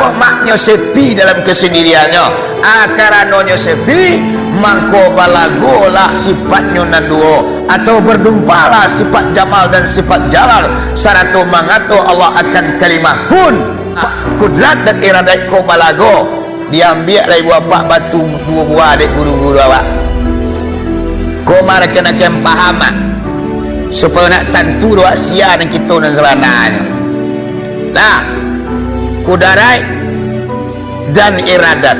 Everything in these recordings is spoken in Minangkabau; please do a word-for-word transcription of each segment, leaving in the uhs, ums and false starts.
Maknyo sepi dalam kesendiriannyo. Ah, karanonyo sepi, mangko balagolah sifatnyo nan duo, atau berdumpalah sifat jamal dan sifat jalal, sarato mangato Allah akan kalimah kun. Kudrat dan iradat ko balago. Diambiak lai buah apak batu duo buah dek guru-guru awak. Ko marakan-akan paham, ah, supayo nak tantu doa sia nan kito nan sabananyo. Nah, kudaraik dan iradat.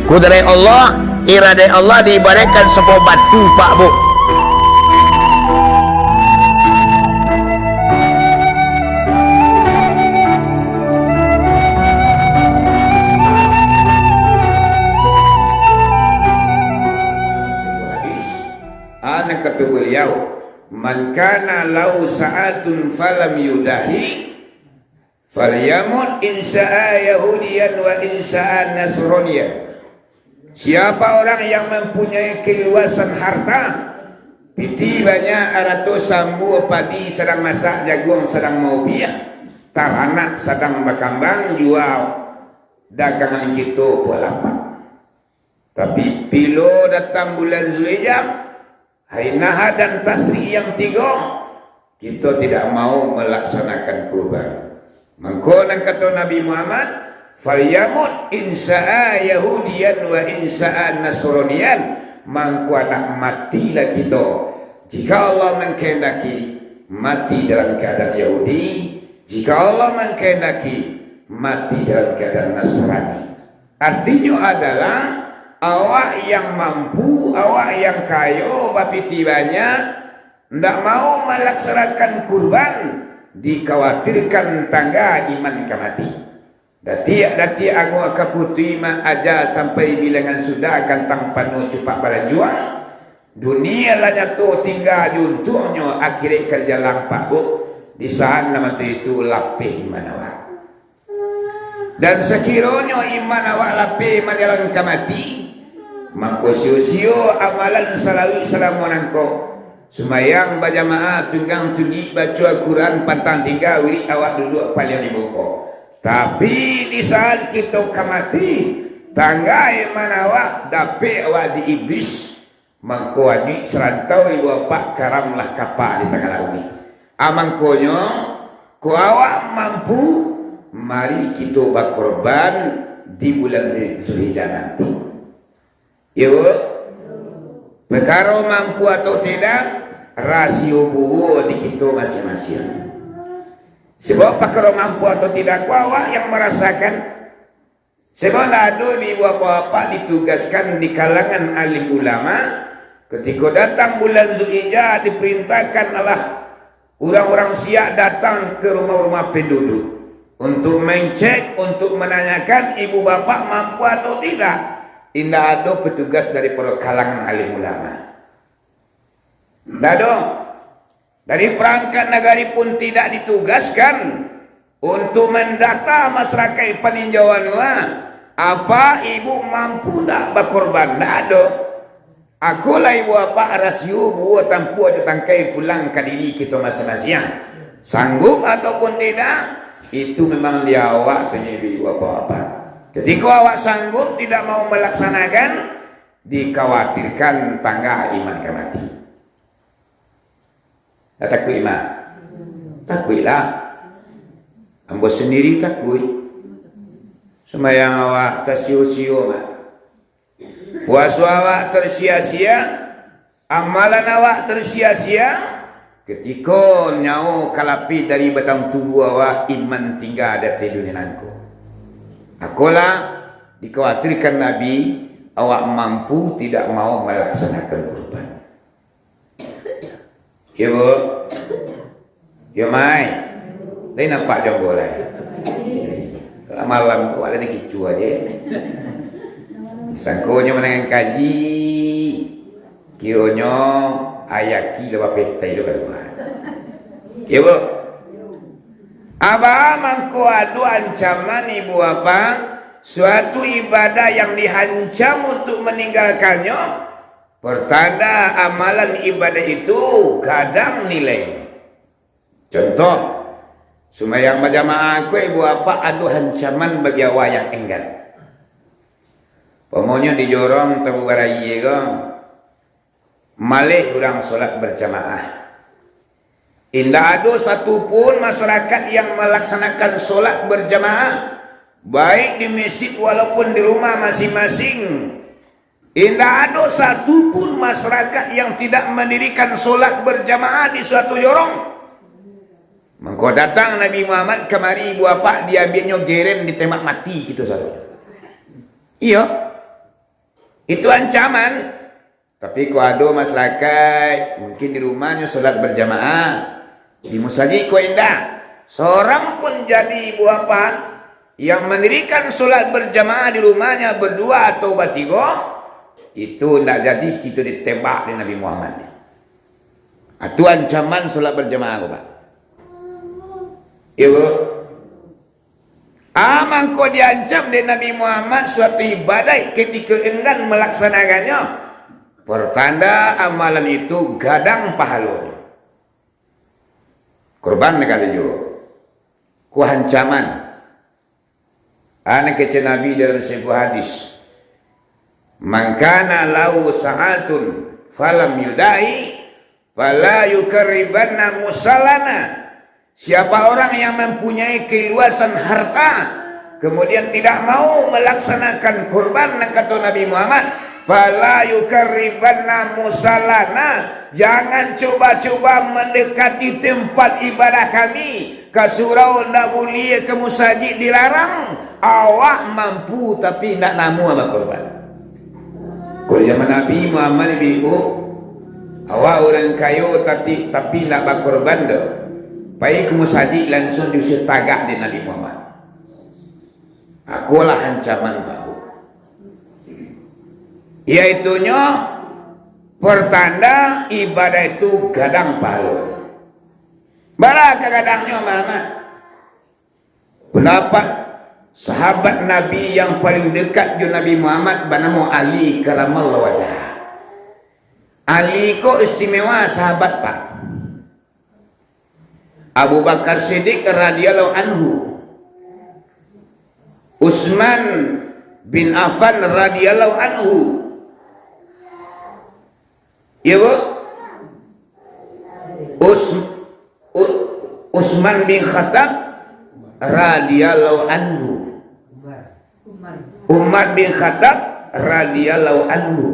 Kudaraik Allah, iradat Allah diibaraikkan sabuah batu, Pak, Bu. Anak kata beliau, "Man kana lahu sa'atun falam yudahi, falyamut in sya'a Yahudiyan wa in sya'a Nasraniyan." Siapa orang yang mempunyai keluasan harta, pitih banyak, arato sambua, padi sadang masak, jaguang sadang maubiah, taranak sadang bakambang, jua dagangan kito buah lapak. Tapi, bilo datang bulan Zulhijjah, hari Nahar dan Tasyrik yang tigo, kito tidak mau melaksanakan kurban. Mangko nan kato Nabi Muhammad, "Falyamut in sya'a Yahudiyan wa in sya'a Nasraniyan." Mangko nak matilah kito. Jika Allah mengkehendaki, mati dalam keadaan Yahudi. Jika Allah mengkehendaki, mati dalam keadaan Nasrani. Artinyo adalah, awak yang mampu, awak yang kayo, bapitih banyak, ndak mau malaksanakan kurban, dikhawatirkan tangga iman ka mati. Datiak-datiak angua ka putuih ma-, aja sampai bilangan sudah, gantang panuah cupak balanjuang. Dunia lah nyato tingga di untuaknyo, akhirat ka jalang, Pak, Bu. Di saat nan mantun itu lapeh iman awak. Dan sakironyo iman awak lapeh manjalang ka mati, mangko sio-sio amalan salalu salamo nangko. Sumbayang bajamaah, tunggang tunggik, baco Al-Quran, pantang tingga, wirik awak duduak paliang di muko. Tapi, di saat kito ka mati, tangga iman awak dapek awak di iblis. Mangko aduik sarantau ibu apak, karamlah kapa di tangah lauik. A mangkonyo, ko awak mampu, mari kito bakorban di bulan Zulhijjah nanti. Iyo, Bu? Pekaro mampu atau tidak, rasio buo di kito masiang-masiang. Sebab pekaro mampu atau tidak ko awak yang marasakan. Sebab ndak ado ibu apak-apak ditugaskan di kalangan alim ulama, kutiko datang bulan Zulhijjah diparintahkan alah urang-urang siak datang ka rumah-rumah penduduk, untuak mangecek, untuak mananyakan ibu bapak mampu atau tidak. Indak ado petugas daripado kalangan alim ulama. Indak ado. Dari perangkat nagari pun tidak ditugaskan untuak mandata masarakaik paninjauan, wah, apak ibu mampu ndak bakorban, ndak ado. Akolah ibu apak rasio buo tampuak jo tangkai pulang ka diri kito masiang-masiang. Sanggup ataupun tidak, itu memang di awak tu nyo ibu apak-apak. Kutiko awak sanggup tidak mau malaksanakan, dikhawatirkan tangga iman ka mati. Ndak takuik, Mak? Takuiklah. Ambo sandiri takuik. Sumbayang awak tasio-sio, Mak. Puaso awak tersia-sia, amalan awak tersia-sia, kutiko nyawo ka lapeh dari batang tubuah awak, iman tingga di ateh dunia nangko. Akolah dikhawatirkan Nabi, awak mampu tidak mau malaksanakan kurban. Iyo, Bu? Iyo, Mai? Lai nampak jo ambo lai? Lah malam ko, awak lah dikicuah je. Sangkonyo manangan kaji, kironyo ayaki lah bapetai tu kalua. Iyo, Bu? Apo mangko ado ancaman ibu apak, suatu ibadah yang dihancam untuk maninggalkannyo, pertanda amalan ibadah itu gadang nilai. Contoh, Sumbayang bajamaah ko, ibu apak, ado ancaman bagi awak yang enggan. Umpamonyo di jorong tabu barayie ko, maleh urang solat bajamaah. Indak ado satu pun masyarakat yang malaksanakan solat bajamaah, baik di masjid walaupun di rumah masing-masing. Indak ado satu pun masyarakat yang tidak mandirikan solat bajamaah di suatu jorong. Mangko datang Nabi Muhammad kamari, ibu apak, diambiaknyo geren, ditembak mati gitu saudara. Iyo. Itu ancaman. Tapi kok ado masyarakat, mungkin di rumahnyo solat bajamaah, di musajik kok indak. Sorang pun jadi, ibu apak, yang mandirikan solat bajamaah di rumahnya berdua atau batigo, itu ndak jadi kito ditembak dek Nabi Muhammad. Itu ancaman solat bajamaah ko, Pak. Iyo, Bu. Ah, mangko diancam dek Nabi Muhammad suatu ibadaik, ketika enggan malaksanakannyo, pertanda amalan itu gadang pahalonyo. Kurban kali juo. Ko ancaman. Anu kecek Nabi dalam sebuah hadis, "Man kana lahu sa'atun falam yudahi, fala yuqarribanna musallana." Siapa orang yang mempunyai keluasan harta, kemudian tidak mau melaksanakan kurban, kato Nabi Muhammad, "Fala yuqarribanna musallana," jangan cuba-cuba mendekati tempat ibadah kami, ka surau ndak buliah, ka musajik dilarang, awak mampu tapi ndak namuah bakurban. Kalau zaman Nabi Muhammad, ibu, awak urang kayo tapi, tapi ndak bakurban doh. Pai ka musajik langsung diusir tagak dek Nabi Muhammad. Akolah ancaman, Pak, Bu. Yaitunyo pertanda ibadah itu gadang pahalo. Bara ka gadangnyo, Muhammad? Pendapat sahabat Nabi yang paling dekat jo Nabi Muhammad banamo Ali karamallahu wajah. Ali ko istimewa sahabat, Pak. Abu Bakar Siddiq radhiyallahu anhu, Utsman bin Affan radhiyallahu anhu, iyo, Bu? Us-, U-, Utsman bin Khattab radhiyallahu anhu, Umar bin Khattab radhiyallahu anhu,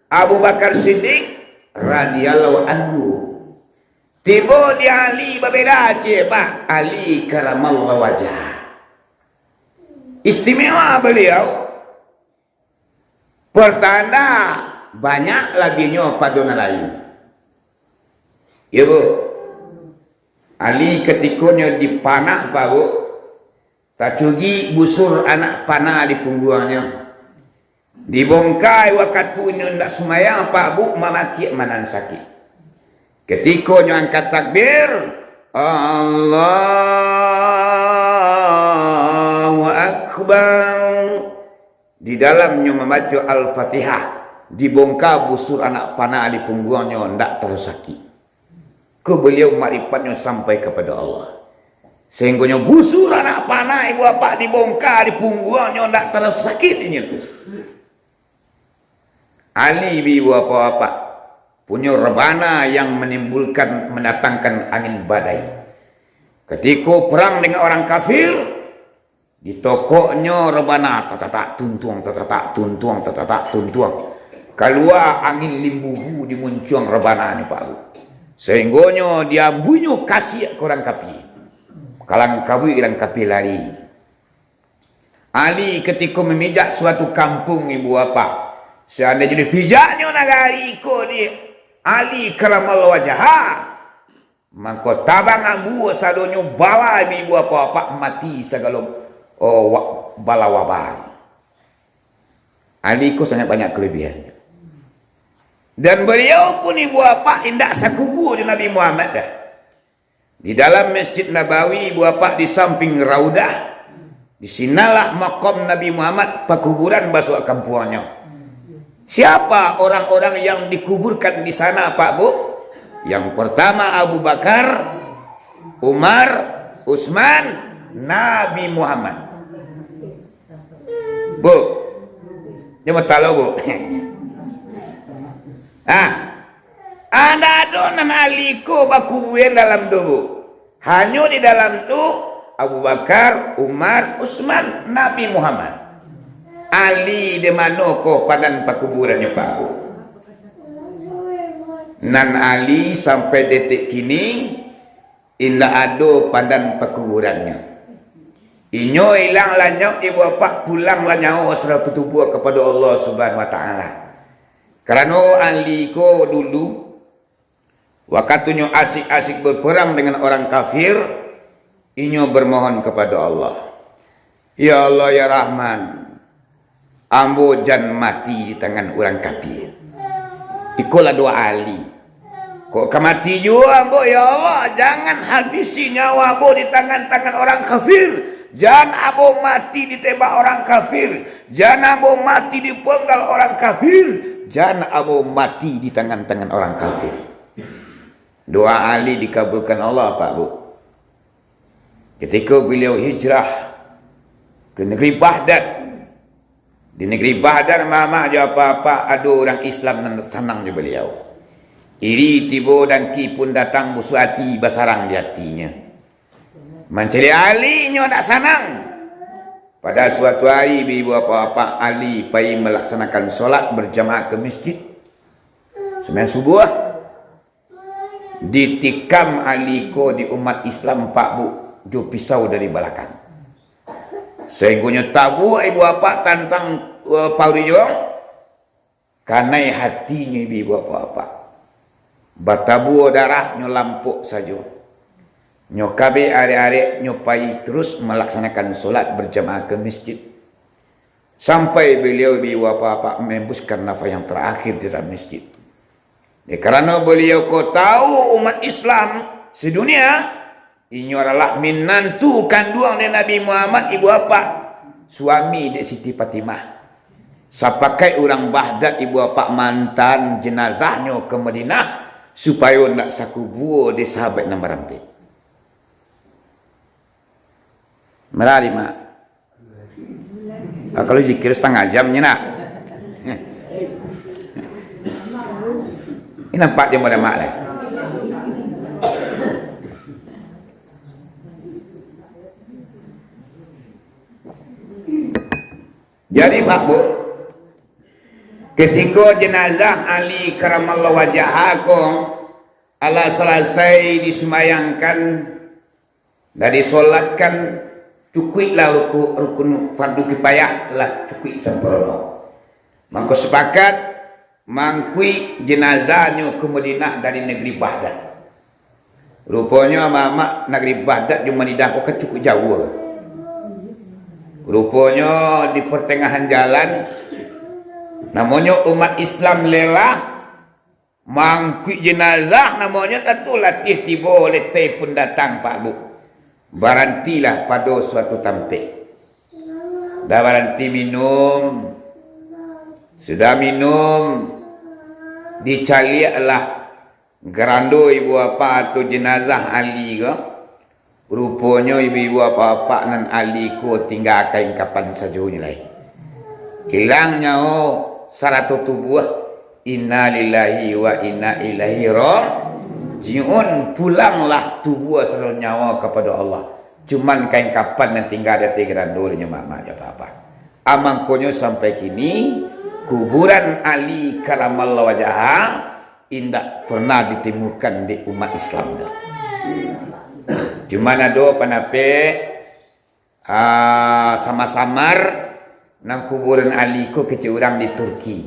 Abu Bakar Siddiq radhiyallahu anhu. Tibo di Ali babeda, cek, Pak. Ali karamallahu wajah. Istimewa beliau. Pertanda banyak labihnyo pado nan lain. Iyo, Bu. Ali katikonyo dipanah, Pak, Bu. Tacugi busur anak panah di pungguangnyo. Dibongka wakatu inyo ndak sumbayang, Pak, Bu, mamakiak manan sakik. Katiko nyo angkat takbir, Allahu Akbar. Di dalamnyo mambaco Al-Fatihah, dibongka busur anak panah di pungguangnyo, ndak tarasakik. Ko baliau makrifat nyo sampai kapado Allah. Sahinggonyo busur anak panah ibu apak dibongka di pungguangnyo, ndak tarasa sakik inyo tu. Ali bi ibu apak-apak punyo rebana yang manimbulkan, mandatangkan angin badai. Katiko perang dengan orang kafir, ditokoknyo rebana, tatatak tuntuang, tatatak tuntuang, tatatak tuntuang. Kalua angin limbubu di muncuang rebananyo, Pak, Bu. Sahinggonyo diambuinyo kasiak ka urang kapie. Kalangkabuik urang kapie lari. Ali katiko mamijak suatu kampuang, ibu apak, saandainyo dipijaknyo nagari ko di Ali karamallahu wajaha, mangko tabang ambuak sadonyo, bala ibu apak-apak mati sagalo, oh, wa-, bala wabah. Ali ko sangat banyak kelebihan. Dan baliau pun ibu apak indak sakubua jo Nabi Muhammad doh. Di dalam Masjid Nabawi, ibu apak, di samping Raudah, di sinanlah makam Nabi Muhammad, pakuburan basuak kampuangnyo. Siapa orang-orang yang dikuburkan di sana, Pak, Bu? Yang pertama Abu Bakar, Umar, Utsman, Nabi Muhammad. Bu, dia mau tahu, Bu. Ah, ado nan Ali ko bakuburan dalam tu, Bu. Hanyo di dalam tu, Abu Bakar, Umar, Utsman, Nabi Muhammad. Ali di mano ko padan pakuburannyo, Pak, Bu? Nan Ali sampai detik kini, indak ado padan pakuburannyo. Inyo ilang lanyau, ibu apak, pulang lanyau sarato tubuah kapado Allah Subhanahu wa Ta'ala. Karano Ali ko dulu, wakatunyo asik-asik berperang dengan orang kafir, inyo bermohon kapado Allah, "Ya Allah, ya Rahman, ambo jan mati di tangan urang kafir." Ikolah doa Ali. "Kok ka mati juo ambo, ya Allah, jangan habisi nyawa ambo di tangan-tangan orang kafir. Jan ambo mati ditembak orang kafir. Jan ambo mati dipenggal orang kafir. Jan ambo mati di tangan-tangan orang kafir." Doa Ali dikabulkan Allah, Pak, Bu. Ketika beliau hijrah ke negeri Baghdad, di negeri Baghdad, mamak jo apak-apak, ado urang Islam nan sanang jo beliau. Iri tibo, dangki pun datang, busuak ati basarang di atinyo. Mancaliak Ali nyo ndak sanang. Pada suatu ari, ibu apak-apak, Ali pai malaksanakan solat berjamaah ke masjid. Sumbayang subuah. Ditikam Ali ko di umat Islam, Pak, Bu, jo pisau dari balakang. Sainggonyo tabuak, ibu apak, tantang, eh, paruik juo, kanai hatinyo, ibu apak-apak. Batabua darah, nyo lampok sajo. Nyo kabek arek-arek, nyo pai terus malaksanakan solat berjamaah ke masjid. Sampai beliau, ibu apak-apak, mengembuskan nafas yang terakhir di dalam masjid. Ya, karano beliau ko tahu umat Islam sedunia, inyo adalah minantu kanduang dek Nabi Muhammad, ibu apak, suami dek Siti Fatimah. Sapakaik urang Baghdad, ibu apak, maantaan jenazahnyo ke Madinah, supayo ndak sakubua dek sahabat nan barampek. Marari, Mak. Ah, kalau zikir satangah jam nyo nak. Ini nampak dia mode mak lai. Jadi, Pak, Bu, ketiko jenazah Ali karamallahu wajhahu ko alah salasai disumbayangkan, lah disolatkan, cukuiklah ruku-, rukun fardu kifayah lah cukuik sampurno. Mangko sapakat mangkuik jenazahnyo ka Madinah dari nagari Baghdad. Ruponyo, mamak, nagari Baghdad jo Madinah ko kan cukuik jauah. Ruponyo di partangahan jalan, namonyo umat Islam lelah, mangkuik jenazah namonyo, tantu latih tibo, leteh pun datang, Pak, Bu. Barantilah pado suatu tampek. Dah baranti minum. Sudah minum, dicaliaklah garando ibu apak atau jenazah Ali ko. Ruponyo ibu-ibu apak-apak nan Ali ko tingga kain kapan sajo nyo lai. Ilang nyawo sarato tubuah. Innalillahi wa inna ilaihi raji'un. Pulanglah tubuah sarato nyawo kapado Allah. Cuman kain kapan nan tingga di ateh garando nyo, mamak jo apak-apak. Amangkonyo sampai kini, kuburan Ali karamallahu wajhahu indak pernah ditemukan di umat Islam tu. Cuman ado panapek, ah, samar-samar, nan kuburan Ali ko kecek urang di Turki.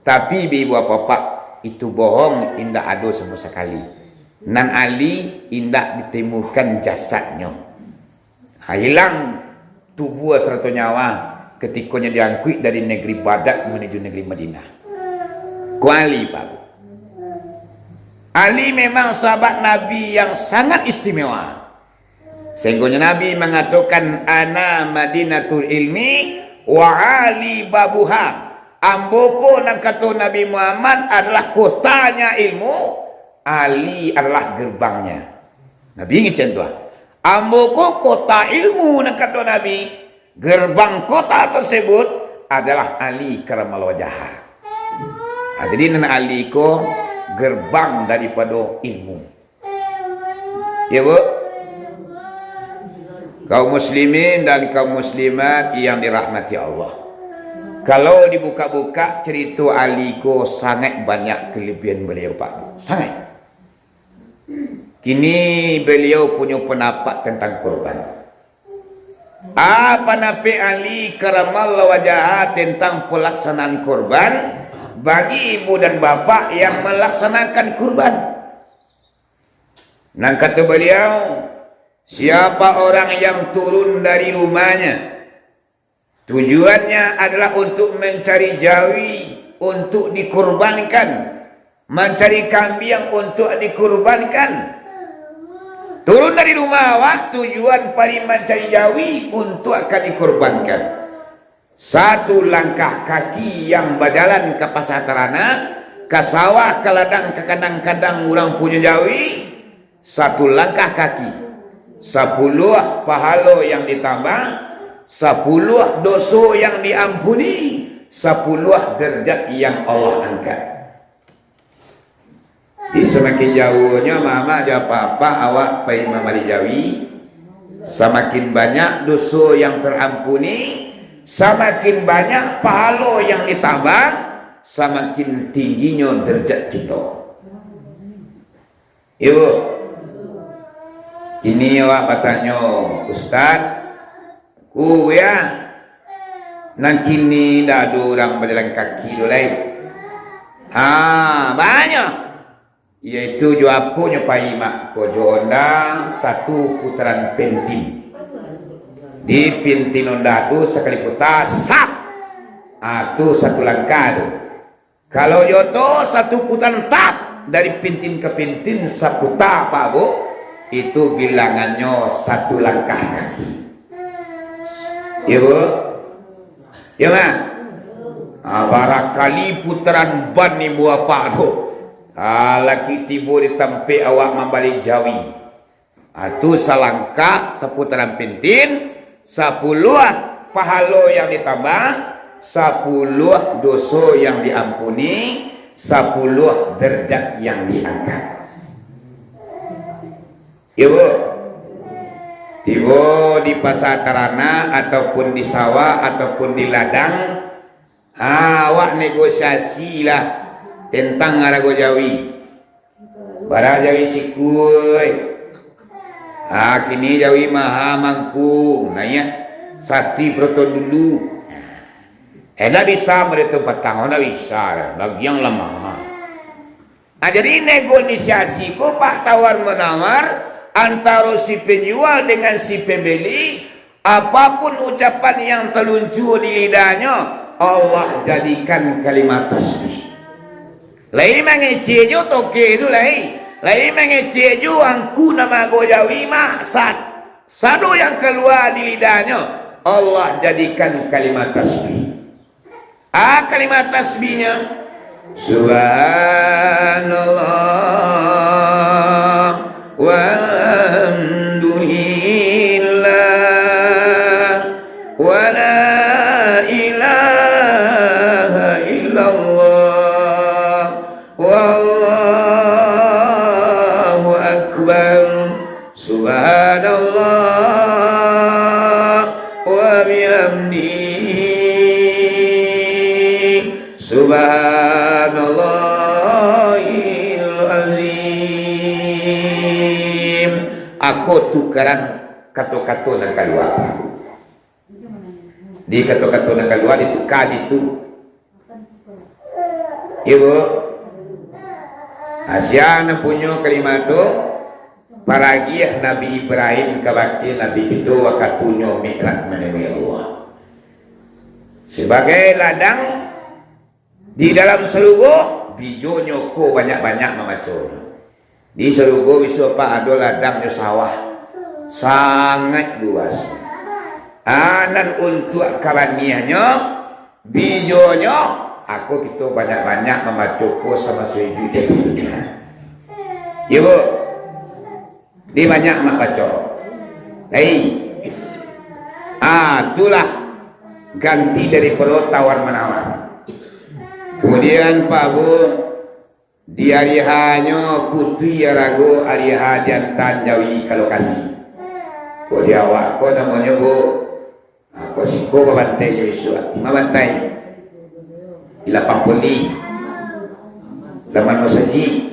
Tapi, ibu apak-apak, itu bohong, indak ado samo sakali. Nan Ali indak ditemukan jasadnyo. Ha, ilang tubuah sarato nyawa katikonyo diangkuik dari nagari Baghdad manuju nagari Madinah. Ko Ali, Pak, Bu. Ali memang sahabat Nabi yang sangat istimewa. Sehinggonyo Nabi mangatokan, "Ana Madinatul Ilmi wa Ali babuha." Ambo ko, nan kato Nabi Muhammad, adalah kotanya ilmu, Ali adalah gerbangnya. Nabi ngecek tu, ah. Ambo ko kota ilmu, nan kato Nabi, gerbang kota tersebut adalah Ali karamallahu wajhah. Ah, jadi nan Ali ko gerbang daripado ilmu. Ya, Bu? Kaum muslimin dan kaum muslimat yang dirahmati Allah. Kalau dibuka-buka, cerito Ali ko sangaik banyak kelebihan beliau, Pak, Bu. Sangaik. Kini beliau punyo pandapat tentang kurban. Apa pandapek Ali karamallahu wajhah tentang pelaksanaan kurban bagi ibu dan bapak yang melaksanakan kurban? Nan kato baliau, siapa orang yang turun dari rumahnya, tujuannya adalah untuk mencari jawi untuk dikurbankan, mencari kambiang untuk dikurbankan. Turun dari rumah awak, tujuan pai mancari jawi untuk akan dikurbankan. Satu langkah kaki yang bajalan ka pasa taranak, ka sawah, ka ladang, ka kandang-kandang urang punyo jawi, satu langkah kaki, sapuluah pahalo yang ditambah, sapuluah doso yang diampuni, sapuluah derajat yang Allah angkat. Di samakin jauahnyo mamak jo apak-apak awak pai mambali jawi, samakin banyak doso yang tarampuni, samakin banyak pahalo yang ditambah, samakin tingginyo derajat kito. Iyo. Kini awak batanyo, "Ustaz, ku ya, nan kini ndak ado urang bajalan kaki tu lai?" Ha, banyak. Yaitu jo aponyo pai, Mak? Ko jo onda satu putaran pentin. Di pentin onda tu sakali puta, sap. Ah, tu satu langkah tu. Kalau jo oto, satu putaran tap, dari pintin ka pintin saputa, Pak, Bu, itu bilangannyo satu langkah kaki. Iyo, Bu? Iyo, Mak? Ah, barakali putaran ban ibu apak tu. Ah, laki tibo di tampek awak mambali jawi. Ah, tu salangkah saputaran pintin, sapuluah pahalo yang ditambah, sapuluah doso yang diampuni, sapuluah derajat yang diangkat. Iyo, Bu? Tibo di pasa taranak, ataupun di sawah, ataupun di ladang, ah, awak negosiasilah tentang arago jawi. Bara jawi sikua, ai? Ah, kini jawi maha mangko, naiak sati proton dulu. Eh, ndak bisa model tu patang, ndak bisa, dagiang lah maha. Ah, jadi negosiasi ko, Pak, tawar-manawar antaro si penjual dengan si pembeli. Apapun ucapan yang talunca di lidahnyo, Allah jadikan kalimat tasbih. Lai mangecek jo toke tu lai, lai mangecek jo angku nan maago jawi, Mak, sat-, sado yang kalua di lidahnyo, Allah jadikan kalimat tasbih. Ah, kalimat tasbihnyo, Subhanallah, walhamdulillah, wala ilaha illallah, wallahu akbar. Subhanallah wa bihamdi. Subhanallahil azim. Ako tukaran kato-kato nan kalua. Di kato-kato nan kalua dituka ditu. Iyo, Bu. Nah, sia nan punyo kalimat tu, paragiah Nabi Ibrahim kabake Nabi kito wakatunyo Mi'raj manemui Allah. Sabagai ladang di dalam sarugo, bijonyo ko banyak-banyak mamaconyo. Di sarugo bisuak, Pak, ado ladang jo sawah, sangaik luas. Ah, nan untuak karaniahnyo, bijonyo, ako kito banyak-banyak mambaco ko samaso iduik di dunia. Iyo, Bu? Di banyak mambaco. Hei. Ah, itulah ganti daripada tawar-manawar. Kemudian, Pak Bu, di ari H-nyo, putui arago ari H diantaan jawi ka lokasi. Kok di awak ko namonyo, Bu? Ah, kok siko babantai jo isuak? Di ma bantai? Di lapang poli. Laman masajik.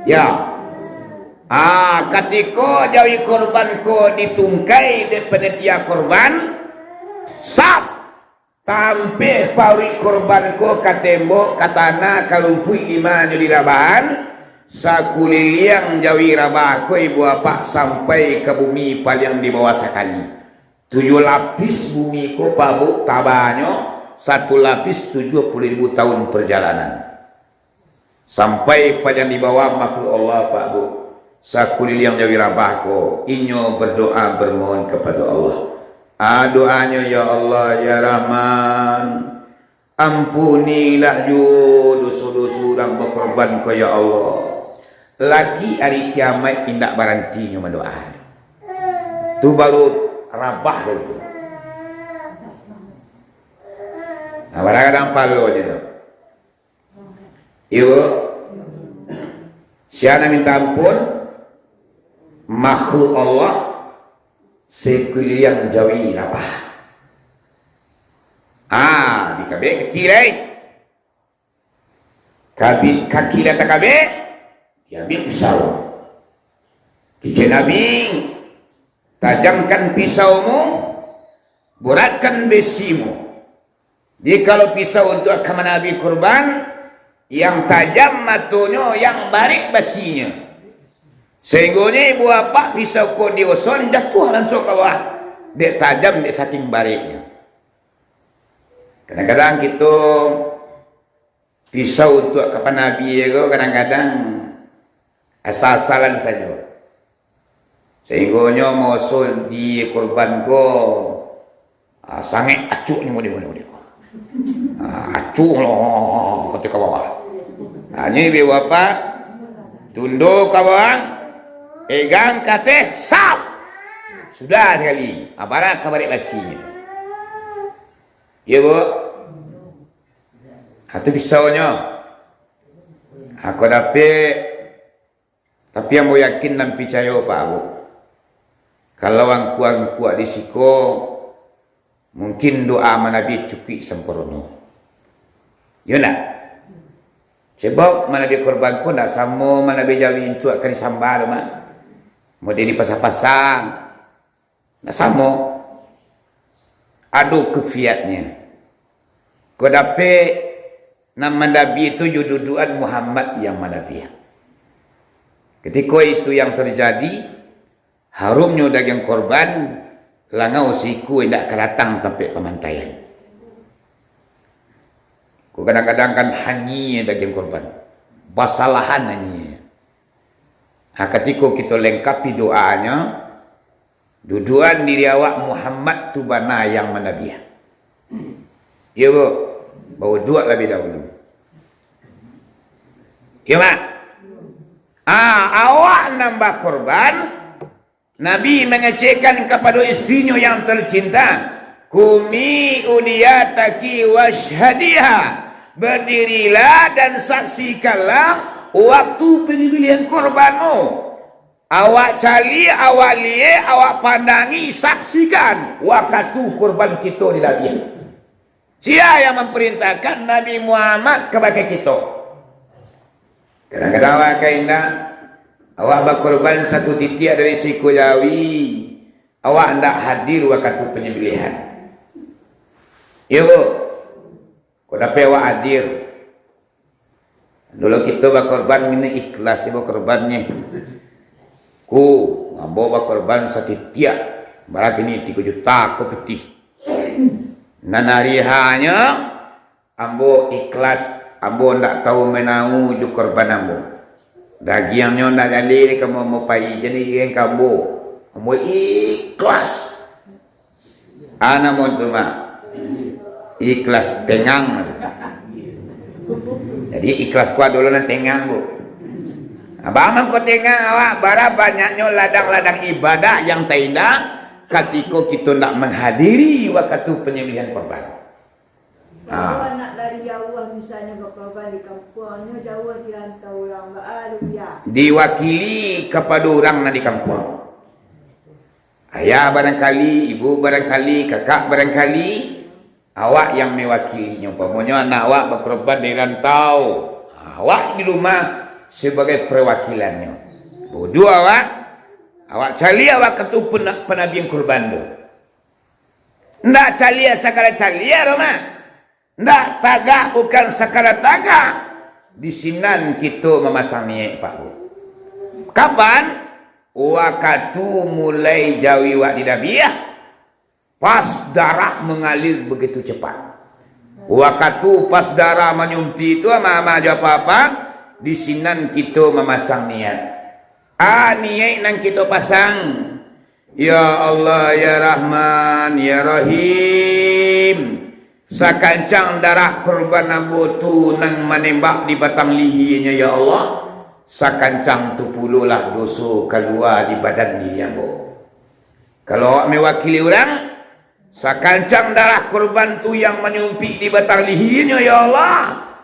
Ya. Ah, katiko jawi korban ko ditungkai dek panitia korban, sap, tampeh paruik korban ko ka tembok, ka tanah, ka rumpuik di ma nyo dirabahan, sakuliliang jawi rabah ko, Ibu Apak, sampai ka bumi paliang di bawah sakali. Tujuah lapis bumi ko, Pak Bu, tabanyo, satu lapis tujuah puluah ribu tahun perjalanan. Sampai paliang di bawah makhluk Allah, Pak Bu. Sakuliliang jawi rabah ko, inyo berdoa, bermohon kepada Allah. Ah, doanyo, "Ya Allah, ya Rahman, ampunilah juo doso-doso urang bakorban ko, ya Allah." Lagi ari kiamaik indak barantinyo mandoa. Tu baru rabah tu. Nah, kadang-kadang palo je tu. Iyo. Sia nan minta ampun, makhluk Allah, sakuliliang jawi rabah. Ah, dikabek kaki lai. Kabik, kaki lah takabek, diambiak pisau. Kecek Nabi, "Tajamkan pisaumu, boratkan besimu." Jikalau pisau untuak ka manabi kurban, yang tajam matonyo, yang barek basinyo. Sahinggonyo Ibu Apak, pisau ko dioson, jatuah lansuang ka bawah, dek tajam, dek saking bareknyo. Kadang-kadang kito pisau untuak ka panabi ko kadang-kadang asal-asalan sajo. Sahinggonyo maoso di kurban ko, ah, sangaik acuaknyo mode-mode ko. Ah, acuak lo, kecek ka bawah. Hanyo Ibu Apak, tundo ka bawah, pegang ka ateh, sap! Sudah sakali. Ah, barek ka barek basinyo. Iyo, Bu? Ha, tu pisaunyo. Ha, kok dapek, tapi ambo yakin nan picayo, Pak, Bu. Kalau angku-angku di siko, mungkin doa manabi cukuik sampurno. Iyo ndak? Sabab manabi kurban ko ndak samo manabi jawi untuak ka disambah tu, mah. Model dipasang-pasang. Ndak samo. Ado kaifiatnyo. Kok dapek nan manabi tu jo dudukan Muhammad yang manabi. Katiko itu yang terjadi, harumnyo dagiang korban, langau siku indak ka datang tampek pamantaian. Kok kadang-kadang kan hanyia dagiang korban. Basalahan hanyia. Ha, katiko kito lengkapi doanyo, dudukan diri awak Muhammad tu bana yang manabiah. Iyo, Bu. Bauduak labiah dahulu. Iyo, Mak? Ah, awak nan bakorban, Nabi mangecekkan kapado istrinyo yang tercinta, "Kumi udiyataki wasyhadiha, berdirilah dan saksikanlah waktu penyembelihan korbanmu." Awak caliak, awak liek, awak pandangi, saksikan wakatu kurban kito dilabiah. Sia yang mamparintahkan? Nabi Muhammad kabake kito. Kadang-kadang awak ka indak, awak bakurban satu titiak dari siko jawi, awak ndak hadir wakatu panyambalihan. Iyo, Bu? Kok dapek awak hadir? Dulu kito bakorban, ngini ikhlas ibo korbannyo. Ku, ambo bakorban satitiak, bara kini tigo juta ko pitih. Nan ari H-nyo, ambo ikhlas, ambo ndak tau manau jo korban ambo. Dagiangnyo ndak jaleh ka ambo, ambo pai jadi dagiang ka ambo. Ambo ikhlas. Anak mon tu mah ikhlas tengang. Jadi ikhlas kuat dulu nan tengang, Bu. Nah, baa mangko tengah awak, bara banyaknyo ladang-ladang ibadah yang taindak katiko kito ndak manghadiri wakatu panyambalihan kurban. Kalau Ah. anak dari jauah misalnyo bakurban di kampuang, nyo jauah di rantau urang, baa tu, Buya? Diwakili kapado urang nan di kampuang. Ayah barangkali, ibu barangkali, kakak barangkali, awak yang mewakilinyo. Umpamonyo anak awak bakurban dari rantau, awak di rumah sabagai perwakilannya. Bodoh awak, awak caliak wakatu pena-, panabian kurban tu. Ndak caliak sakadar caliak doh, Mak. Ndak tagak bukan sakadar tagak. Di sinan kito mamasang niaik, Pak Bu. Kapan? Wakatu mulai jawi wak di dabiah, pas darah mangalir bagitu capat. Wakatu pas darah manyumpik tu, ama-ama jo apa-apa, di sinan kito mamasang niaik. Ah, niaik nan kito pasang. Ya Allah, ya Rahman, ya Rahim. Sakancang darah kurban ambo tu nan manembak di batang lihianyo, ya Allah, sakancang tu pulolah doso kalua di badan diri ambo. Kalau awak mewakili urang, sakancang darah kurban tu yang manyumpik di batang lihianyo, ya Allah,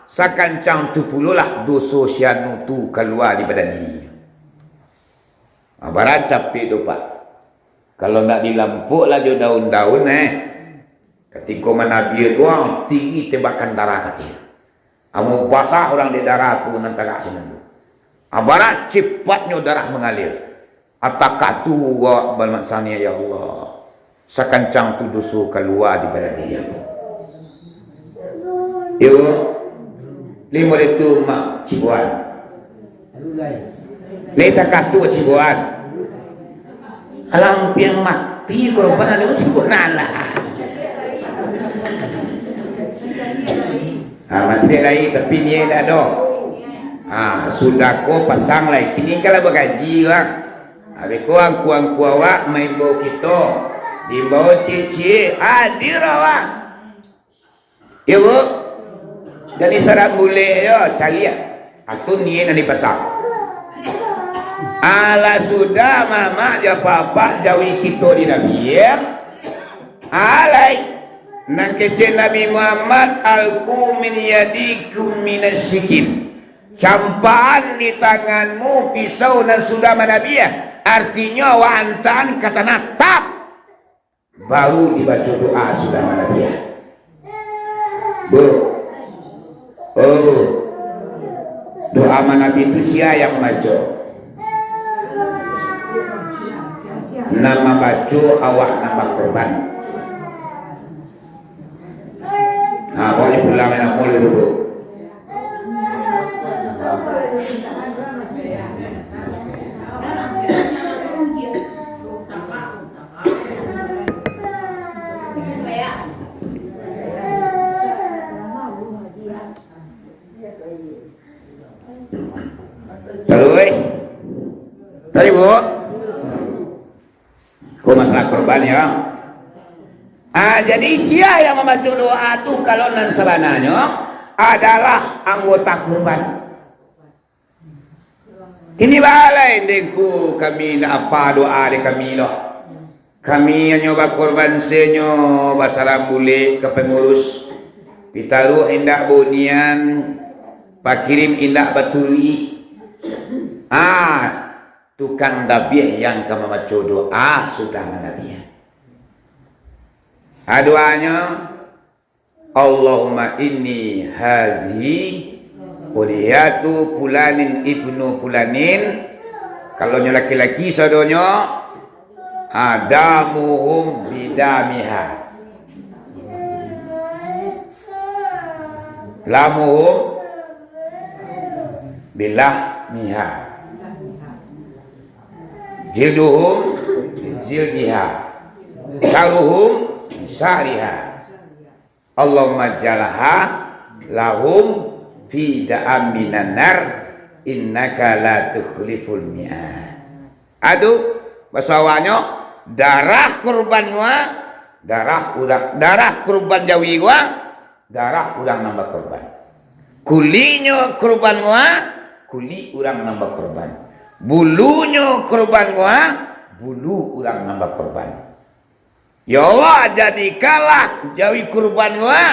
sakancang tu pulolah doso si anu tu kalua di badan diri. Ah, bara capek tu, Pak. Kalau ndak dilampok lah jo daun-daun, eh. Katiko manabiah tu, ah, tinggi tembakan darah kateh. Amun basah urang dek darah tu nan tagak sinan tu. Ah, bara cepatnyo darah mangalir. Atakah tu awak bamasang niaik, ya Allah. Sakancang tu doso kalua di badan diri ambo. Yo, limo itu Mak Cibuan. Lai takatu Cibuan. Alah, ampiang mati kurban, alah, Cibuan, alah. Ah, mati dek lai, tapi niaik dak ado. Ah, sudah ko pasang lai. Kini kalau bagaji, Bang. Habis ko angku-angku awak maimbau kito, diimbau ciek-ciek, hadir awak. Yo, Bu? Jadi sarambulek yo, caliak. Ah, tu niaik nan dipasang. Alah sudah mamak jo apak-apak jawi kito di Nabi, yo. Alai, nan kecek Nabi Muhammad, "Alqu min yadikum minasyikin." Campaan di tanganmu pisau nan sudah manabiah, artinyo awak antaan ka tanah tap, baru dibaco doa sudah manabiah. Bu, oh, doa manabiah tu sia yang mambaco? Nan mambaco awak nan bakorban. Nah, pokoknyo pulang nak mulai dulu. Taruih. Taruih, Bu. Ko masalah korban, yo. Ah, jadi sia yang mambaco doa tu, kalau nan sabananyo adalah anggota korban. Kini balai, Ndengku, kami ndak apa doa dek kami doh. Kami hanyo bakorban senyo, basarambulek ka pangurus. Pitaruah indak baunian, pakirim indak baturuik. Ah, tukang dabiah yang ka mambaco doa sudah manabiah. Ah, doanyo, "Allahumma inni hadhihi udhiyatu fulanin ibnu fulanin." Kalau nyo laki-laki sadonyo, ah, "Damuhum bidamiha. Lamuhum bilahmiha. Jilduhum jildiha. Sa'ruhum sa'riha. Allahumma jalha lahum fidaan minan nar, innaka la tukhliful mi'ad." Ado, baso awaknyo, darah kurban ngua, darah urang, darah kurban jawi ngua, darah urang nan bakurban. Kuliknyo kurban ngua, kulik urang nan bakorban. Bulunyo korban ko, ha, bulu urang nan bakorban. Ya Allah, jadikanlah jawi kurban ko, ha,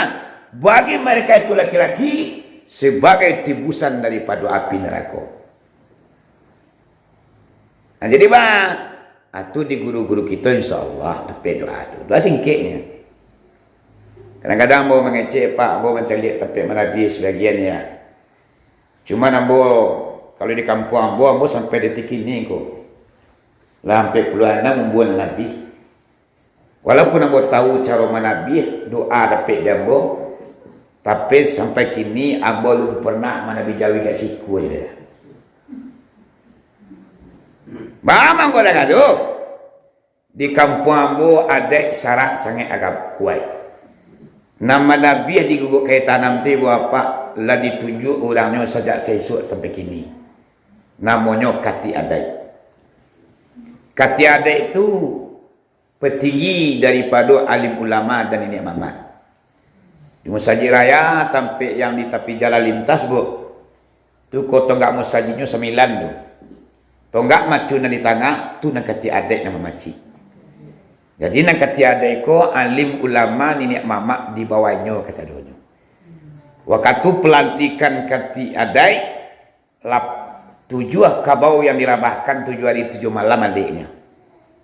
bagi mereka itu laki-laki, sebagai tebusan daripado api narako. Nah, jadi, ba, ah, tu di guru-guru kito, insya Allah, dapek doa tu. Doa singkeknyo. Kadang-kadang ambo mangecek, Pak, ambo mancaliak tampek manabiah sabagian, ya. Cuman ambo, kalau di kampuang ambo, ambo sampai detik kini ko, lah ampek puluah anam umua nabiah. Walaupun ambo tahu caro manabiah, doa dapek di ambo, tapi sampai kini ambo alun pernah manabiah jawi ka siko je doh. Baa mangko dah gaduh? Di kampuang ambo adaik syarak sangaik agak kuaik. Nan manabiah di guguak kayu tanam tu, Ibu Bapak, lah ditunjuak urangnyo sajak saisuak sampai kini. Namonyo katik adaik. Katik adaik tu patinggi daripado alim ulama dan niniak mamak. Di Musajik Raya, tampek yang di tapi jalan lintas, Bu. Tu ko tonggak musajiknyo sambilan tu. Tonggak macu nan di tangah, tu nan katik adaik nan mamacik. Jadi, nan katik adaik ko alim ulama niniak mamak di bawah inyo kasadonyo. Wakatu palantikan katik adaik, lap-, tujuah kabau yang dirabahkan tujuah hari tujuah malam adeknyo.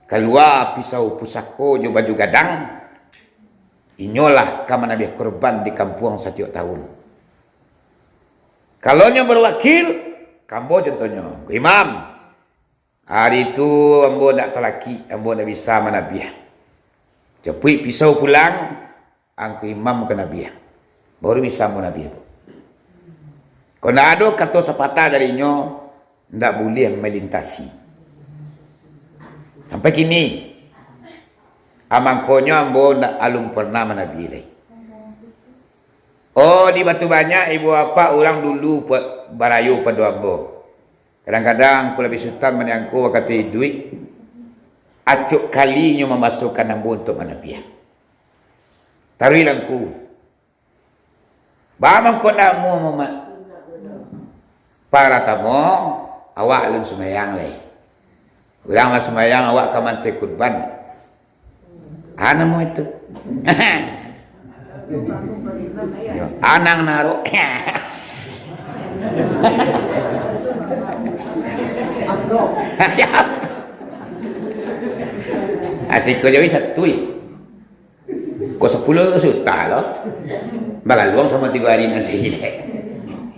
Kalua pisau pusako jo baju gadang, inyolah ka manabiah kurban di kampuang satiok tahun. Kalau nyo bawakil, ka ambo contohnyo, Imam, hari tu ambo ndak talakik, ambo ndak bisa manabiah. Capuik pisau pulang, angku imam ka nabiah. Baru bisa ambo nabiah tu. Kok ndak ado kato sapatah dari inyo, ndak buliah malintasi. Sampai kini, amangkonyo ambo ndak alun pernah manabiah lai. Oh, di Batu Banyak, ibu bapak urang dulu pa-, barayo pado ambo. Kadang-kadang, kulabi sutan maniangko wakatu iduik, acok kali inyo mambasokan ambo untuak manabiah. Taruih langku. Baa mangko ndak amuah, Mak? Paratamo, awak alun sumbayang lai. Urang lah sumbayang, awak ka maantai kurban. Ah, namo itu? Yo, anang narok. Asiko jawi satu, eh. Ko sapuluah juta lo. Bagaluang samo tigo ari nan sini.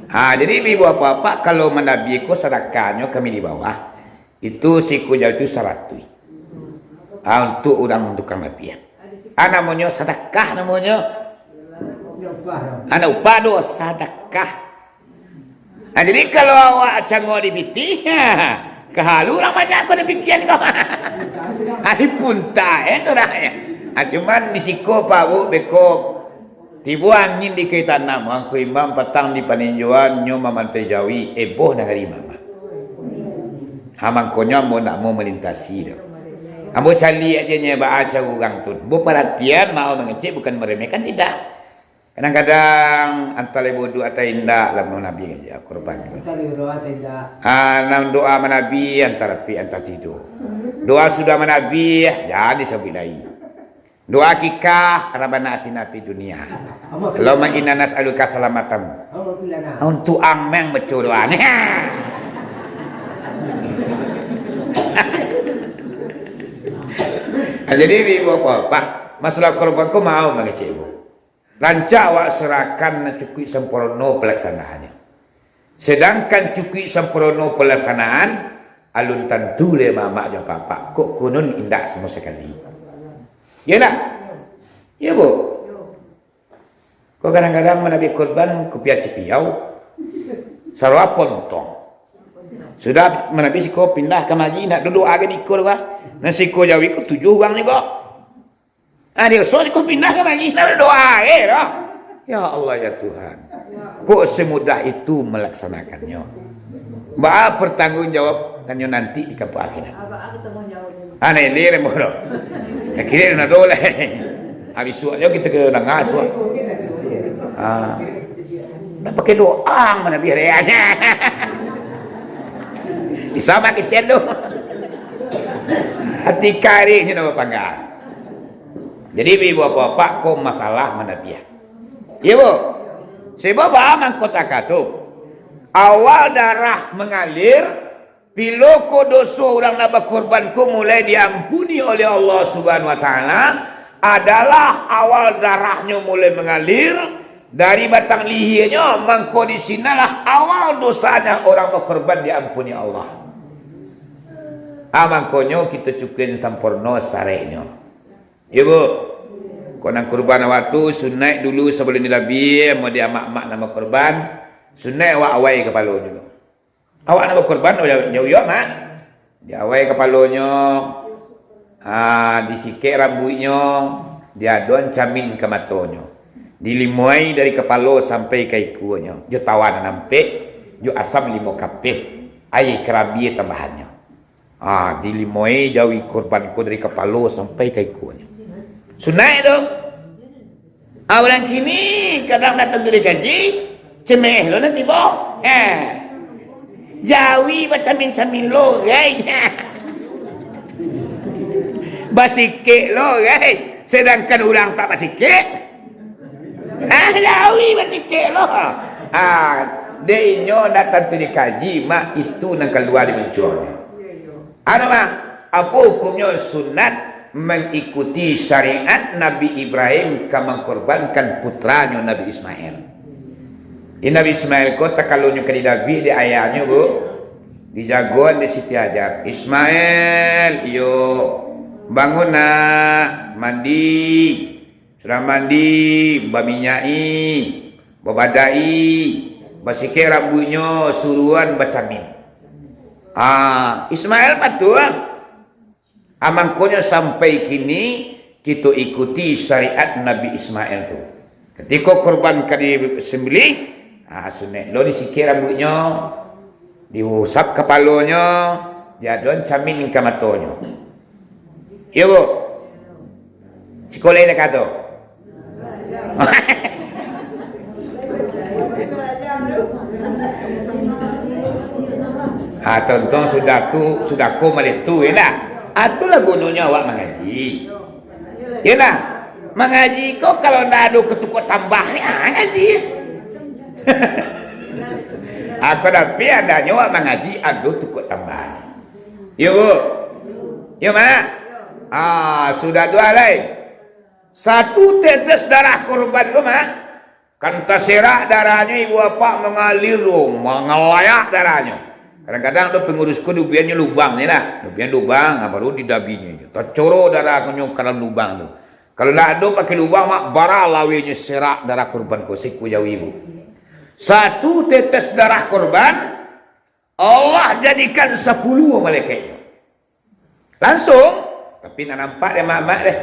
Ah, jadi ibu bapak, kalau manabiah ko sadakahnyo kami di bawah. Itu siko jawi tu saratuih. Ah, untuak urang tukang nabiah. Ah, namonyo sadakah namonyo. Anak upah do sadakah. Ah, jadi kalau awak cangok di pitih, kahalu urang banyak ko dipikian ko. Ah, dipunta, eh, sudah, eh. Ah, cuman di siko, Pak, Bu, beko. Tibo angin di kayu tanam, angku imam patang di paninjauan, nyo mamantai jawi, eboh nagari mamak. Ha, mangkonyo ambo ndak mau malintasi doh. Ambo caliak aja nyo baa caro urang tu. Ambo paratian, mau mangecek, bukan maremehkan, tidak. Kadang-kadang antah lai bauduk atau indak, lah manabiah aja kurban. Antah lai bauduk atau indak. Ah, nan doa manabiah antah rapik antah tido. Doa sudah manabiah, jan disabuik lai. Doa akikah, Rabbana atina fid dunya. Allahumma inna nas'aluka salamatan. Untuak amang baco doa ni. Jadi, ibu bapak, masalah kurban ko mau mangecek, Bu. Rancak awak serahkan cukuik sampurno palaksanaannyo. Sedangkan cukuik sampurno palaksanaan, alun tantu lai mamak jo papak, kok kunun indak samo sakali. Iyolah? Iyo, Bu? Kok kadang-kadang manabiah kurban, kupiah cipiau, saroa pontong. Sudah manabiah siko pindah kamari, indak doa ka niko doh, bah. Nan siko jawi ko tujuah urang niko. Ah, di usah ko pindah kamari, indak doa, eh, doh. Ya Allah, ya Tuhan. Kok semudah itu malaksanakannyo? Baa pertanggungjawabannyo nanti di kampuang akhirat? Ah, nah, ini rembo doh. Akhirnyo nado lah. Habis suaknyo kita ke nangah suak. Ah. Ndak pakai doa manabiah reanya. Sama kecil tu. Hati kariknyo nak bapanggang. Jadi, ibu bapak-bapak, ko masalah manabiah. Iyo, Bu. Sebab baa mangko takah tu? Awal darah mangalir, pilo ko doso urang nan bakurban ko mulai diampuni oleh Allah Subhanahu wa Ta'ala, adalah awal darahnyo mulai mangalir dari batang lihianyo, mangko di sinanlah awal dosanya orang bakurban diampuni Allah. Ah, mangkonyo kito cukuin samporno sareknyo. Iyo, Bu. Kok nan kurban awak tu, sunaik dulu sabalun dilabiah, amun di amak-amak nan bakurban, sunaik awak awai kapalonyo dulu. Awak nan bakurban, jauah, jauah, Mak. Diawai kapalonyo, ah, disikek rambuiknyo, diadon camin ka matonyo. Dilimoai dari kapalo sampai ka ikuanyo, jo tawa nan ampek, jo asam limo kapeh, aia karabia tambahannyo. Ah, dilimoai jauah kurban ko dari kapalo sampai ka ikuanyo. Sunaik tu. Ah, urang kini kadang datang tu dikaji, cemeh lo nanti boh. Eh. Jawi bacamin-camin lo, gai. Basikek lo, gai. Sedangkan urang tak basikek. Ah, jawi basikek lo. Ah, dek inyo datang tu dikaji, mak itu nan kalua di muncuangnyo. Anu mah, apo hukumnyo sunat mangikuti syariat Nabi Ibrahim ka mangkurbankan putranyo Nabi Ismail? Di Nabi Ismail ko takalonyo ka didabiah dek ayahnyo, Bu, dijagoan dek Siti Hajar. "Ismail, iyo, bangun nak, mandi." Sudah mandi, baminyaki, babadai, basikek rambuiknyo, suruhan bacamin. Ah, Ismail patuah. Ah, mangkonyo sampai kini kito ikuti syariat Nabi Ismail tu. Katiko kurban ka disembelih, ah, sunaik lo disikek rambuiknyo, diusap kapalonyo, diadon camin ka matonyo. Iyo, Bu. Sikolah indak kato. Ah, tonton sudah tu, sudah ko maleh tu, yo lah. Ah, tu lah gunonyo awak mangaji. Yo lah. Mangaji ko kalau ndak ado katukar tambah ni, ah, ngaji. Aku tapi adanyo awak mangaji ado tukar tambah. Yo, Bu. Yo, Mak. Ah, sudah tu lai. Satu tetes darah kurban tu, Mak, kan taserak darahnyo, ibu bapak, mangalir tu, mangalayak darahnyo. Kadang-kadang tu pangurus ko diubiannyo lubang ni lah. Diubian lubang, ah, baru didabinyo. Tacoro darahnyo ka dalam lubang tu. Kalau ndak ado pakai lubang, Mak, bara lawenyo serak darah kurban ko, siko jawi, Bu. Satu tetes darah kurban, Allah jadikan sapuluah malaikat. Langsung, tapi ndak nampak dek amak-amak deh.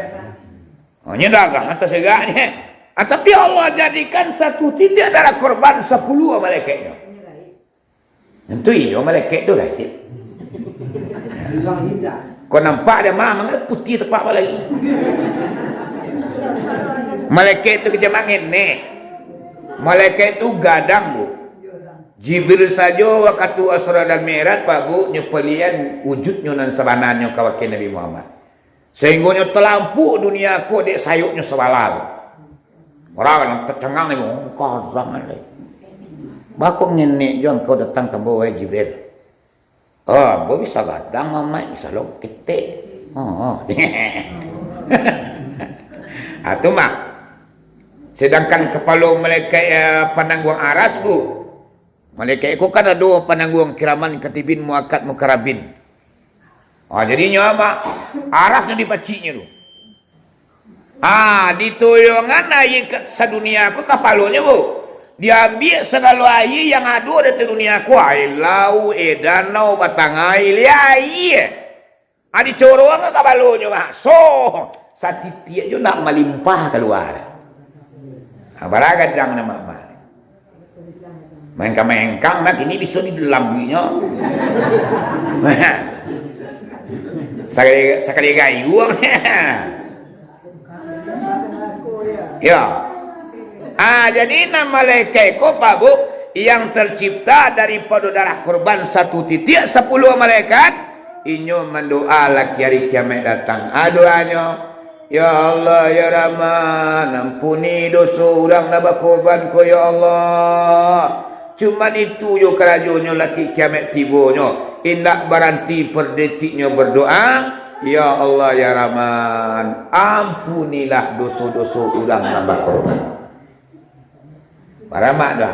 Oh, nyo dah agak atas segaknyo. Ah, tapi Allah jadikan satu titiak darah kurban sapuluah malaikat-Nyo. Tentu iyo malaikat tu gaib. Kau nampak dek amak, amak putih tepak lagi. Malaikat tu kecek mangin neh. Malaikat tu gadang, Bu. Jibril sajo wakatu Isra dan Mi'raj, Pak, Bu, nyo palian wujudnyo nan sabananyo ka wakil Nabi Muhammad. Sahinggonyo talampuk dunia ko dek sayoknyo sabala. Urang nan tacangang ni, "Oh, kazang ni. Bako ngenek jo angkau datang ka ambo, wahai Jibril?" "Oh, ambo bisa gadang, mamaik, bisa lo ketek." Oh, oh. Ah, tu mah. Sedangkan kapalo malaikat, eh, panangguang aras, Bu. Malaikat ko kan ado panangguang kiraman, katibin, muakat, mukarabin. Ah, jadinyo amak, arasnyo dipaciknyo tu. Ah, ditoyongan aia ka sadunia ko kapalonyo, Bu. Diambiak sagalo aia yang ado di ateh dunia ko, aia lauik, aia danau, batang aia, aia. Ah, dicoroan ka kapalonyo, Mak. So, satitiak jo nak malimpah kalua. Ah, bara gadang nan mamak. Maengkang-maengkang nak kini biso dilambuinyo. Sakali, sakali gayuang. Ya. Ah, jadi nan malaikat ko, Pak, Bu, yang tercipta daripado darah kurban satu titiak, sapuluah malaikat, inyo mandoa lah ka ari kiamaik datang. A doanyo, "Ya Allah, ya Rahman, ampuni doso urang nan bakurban ko, ya Allah." Cuman itu jo karajonyo lah ka kiamaik tibonyo, indak baranti pardetiknyo berdoa, "Ya Allah, ya Rahman, ampunilah doso-doso urang nan bakurban." Baramak doa.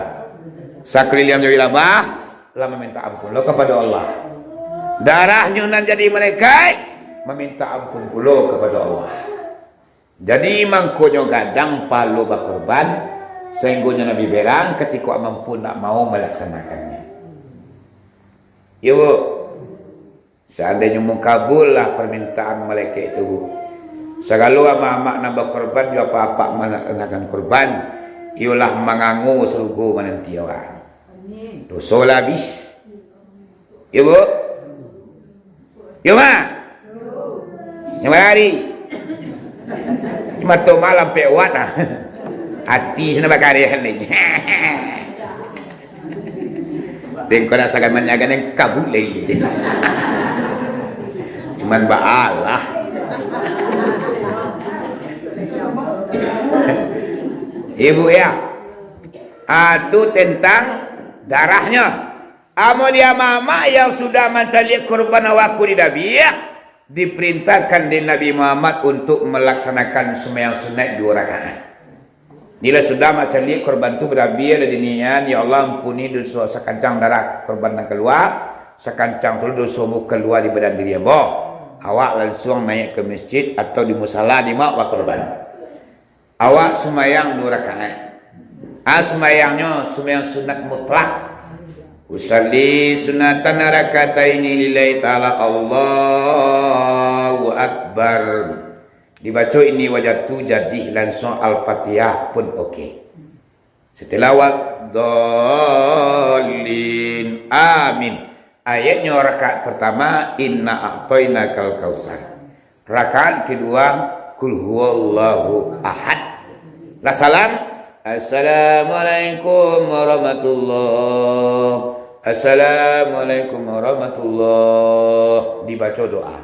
Sakuliliang jari labah, lah maminta ampun lo kapado Allah. Darahnyo nan jadi malaikat, maminta ampun pulo kapado Allah. Jadi, mangkonyo gadang pahalo bakurban, sainggonyo Nabi berang katiko mampu ndak mau malaksanakannyo. Iyo, Bu. Saandainyo mukabul lah parmintaan malaikat tu, Bu. Sagalo amak-amak nan bakurban jo apak-apak malaksanakkan kurban, iyolah mangango sarugo mananti awak. Doso lah abih. Iyo, Bu? Iyo, Mak? Nyo bari. Mato malam pek wat ah. Ati sinan bakariahan lai. Dengko nak sagaman nyagan yang kabut lai. Cuman baalah. Ibu ya. Ah, tu tentang darahnya. Amun di amak-amak yang sudah mancaliak kurban awak ko di dabiah, diperintahkan dek Nabi Muhammad untuk melaksanakan sumbayang sunat duo rakaat. Bila sudah mancaliak kurban tu barabiah, lah diniakan, "Ya Allah, ampuni doso sakancang darah kurban nan kalua, sakancang tu doso ambo kalua di badan diri ambo." Awak lansuang naik ka masjid atau di musala di mak bakurban. Awak sumbayang duo rakaat. Ah, sumbayangnyo sumbayang sunat mutlak. "Usalli sunatan rakataini lillahi ta'ala, Allahu Akbar." Dibaco ini wajah tu jadi lansuang Al-Fatihah pun oke. Setelah waladdallin, amin. Ayatnyo rakaat partamo, "Inna a'tainakal kautsar." Rakaat kadua, "Qul huwallahu ahad." Lah salam, "Assalamualaikum warahmatullah. Assalamualaikum warahmatullah." Dibaco doa.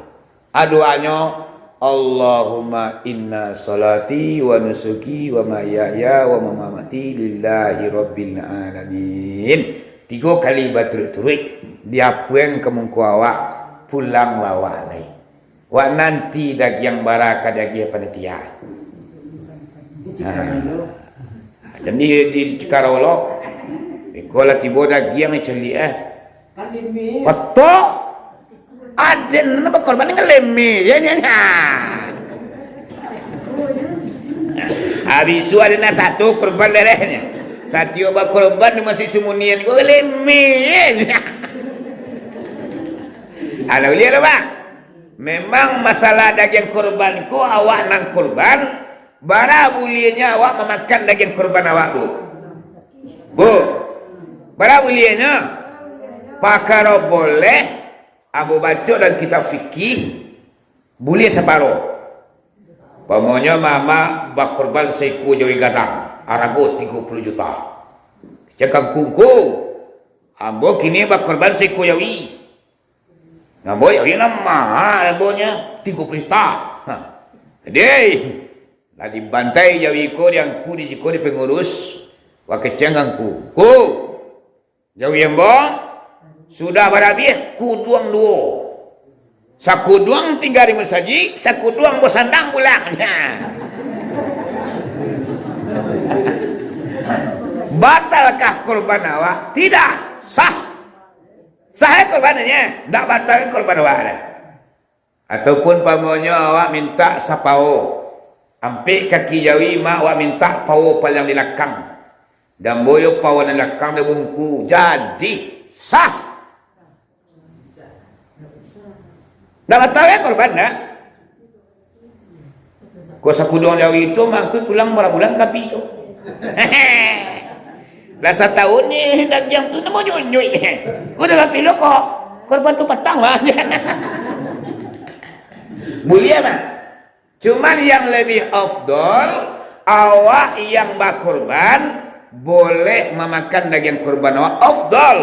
A doanyo, "Allahumma inna salati wa nusuki wa mahyaya wa mamati lillahi rabbil alamin." Tigo kali baturuik-turuik, diapuang ka mungko awak, pulang lah awak lai. Wak nanti dagiang bara ka diagiah panitia. Ha. Jadi di, di Cikarau lo, iko lah tibo dagiang caliak eh. Patok. Aden nan bakorban dengan leme, ya, ya, ya. Habis tu ada nak satu korban darahnya. Satiok bakorban di masjid Sumunian ko leme, ya, ya. Alah, uliah tu, Pak. Memang masalah dagiang korban ko, awak nan korban, bara buliahnyo awak mamakan dagiang korban awak, Bu? Bu, bara buliahnyo? Pakaro boleh, ambo baco dalam kitab fikih, buliah saparo. Umpamonyo mamak bakorban saikua jawi gadang, arago tigo puluah juta. Kecek kangku, "Ngku, ambo kini bakorban saikua jawi." Ambo jawi nan maha, ambonyo tigo puluah juta. Ha. Jadi, lah dibantai jawi ko di angku, di siko di pangurus, bakecek kangku, "Ngku, jawi ambo sudah barabiah kuduang duo. Sakuduang tingga di musajik, sakuduang basandang pulang." Nah. Batalkah korban awak? Tidak. Sah. Sah, eh, korbannyo? Ndak batal korban awak doh. Ataupun umpamonyo awak mintak sapao, ampek kaki jawi, mak, awak mintak pao paling di lakang. Di ambo yo pao nan di lakang dibungku, jadi sah. Ndak batal, eh, korban, ndak? Ko sakuduang jawi tu mangko pulang bara bulan kapi tu. Lah satahun ni dagiang tu namo nyunyuik. Ko dah lah pilo ko, korban tu patang lah. Buliah mah. Cuman yang lebih afdol, awak yang bakorban, Boleh mamakan dagiang kurban awak, afdal,